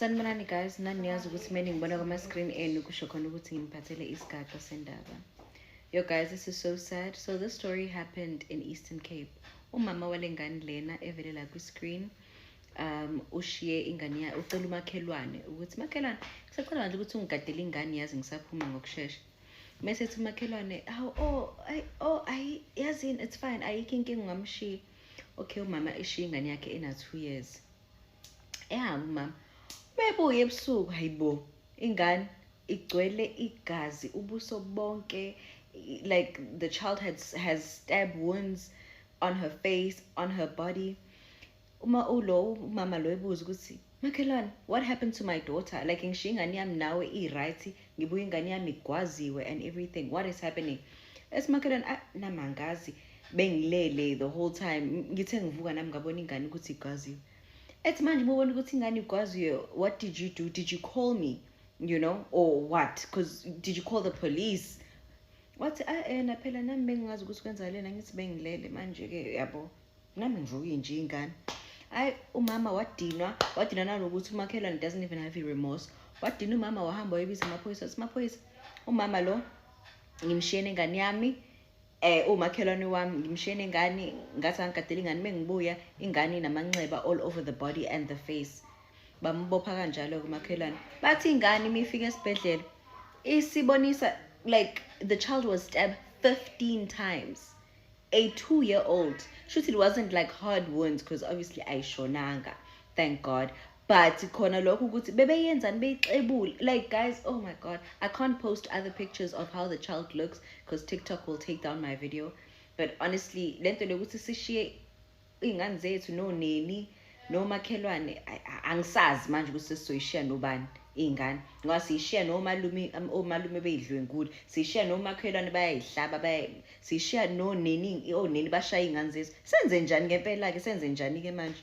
Sanibonani guys, nani niyazi ukuthi mina ngibona kuma-screen enu kusho khona ukuthi nginiphathele isigaxa sendaba. Yo guys, this is so sad. So this story happened in Eastern Cape. Umama wale ngane lena evelela kwi-screen ushiye ingane ya ucela umakhelwane ukuthi, "Makhelwane, ngisacela nje ukuthi ungigadele ingane, yazi ngisaphuma ngokushesha." Mese ethi umakhelwane, "Hawu, oh ay, oh ayi, yazini, it's fine, ayikho inkinga, ungamshiya." Okay, umama ishiye ingane yakhe ena 2 years. Ehamba umama, bebuye ebusuku, hayibo, ingane igcwele igazi ubuso bonke. Like, the child has stab wounds on her face, on her body. Uma ulo umama lo ebuza ukuthi, "Makhelwane, what happened to my daughter? Like, ngishiye ingane yami nawe i-right, ngibuye ingane yami igwaziwe and everything. What is happening?" Esimakhelwane, "Ah, nami angazi, bengilele the whole time. Ngithe ngivuka nami ngabona ingane ukuthi igwaziwe." Ethi, "Manje uma ubona ukuthi ingane igwaziwe, what did you do? Did you call me or what? Because did you call the police?" Wathi, "Ah, ena phela nami bengingazi ukuthi kwenzakaleni, ngithi bengilele. Manje-ke yabo, nami ngivuke nje ingane." Hayi, umama wadinwa, wadinwa nanokuthi umakhelwane doesn't even have i-remorse. Wadinwa umama, wahamba wayebiza amaphoyisa, wathi, "Maphoyisa, umama lo ngimshiye nengane yami, umakhelwane wami, ngimshiye nengane, ngathi angigadela ingane, mengibuya ingane inamanxeba all over the body and the face." Bambopha kanjalo kumakhelwane. Bathi ingane uma ifika esibhedlela isibonisa, like, the child was stabbed 15 times, a 2-year-old. Shuthi it wasn't like hard wounds, because obviously ayishonanga, thank God, but khona lokho ukuthi bebeyenzani, beyixebule. Like, guys, oh my God, I can't post other pictures of how the child looks because TikTok will take down my video. But honestly, lento lokuthi sishiye iy'ngane zethu noneni nomakhelwane, angisazi manje ukuthi sesizoyishiya nobani iy'ngane, ngoba siyishiya nomalume, omalume beyidlwengule, siyishiya nomakhelwane bayayihlaba, siyishiya noneni, oneni bashaya iy'ngane zethu. Senze njani ngempela-ke? Senze njani-ke manje?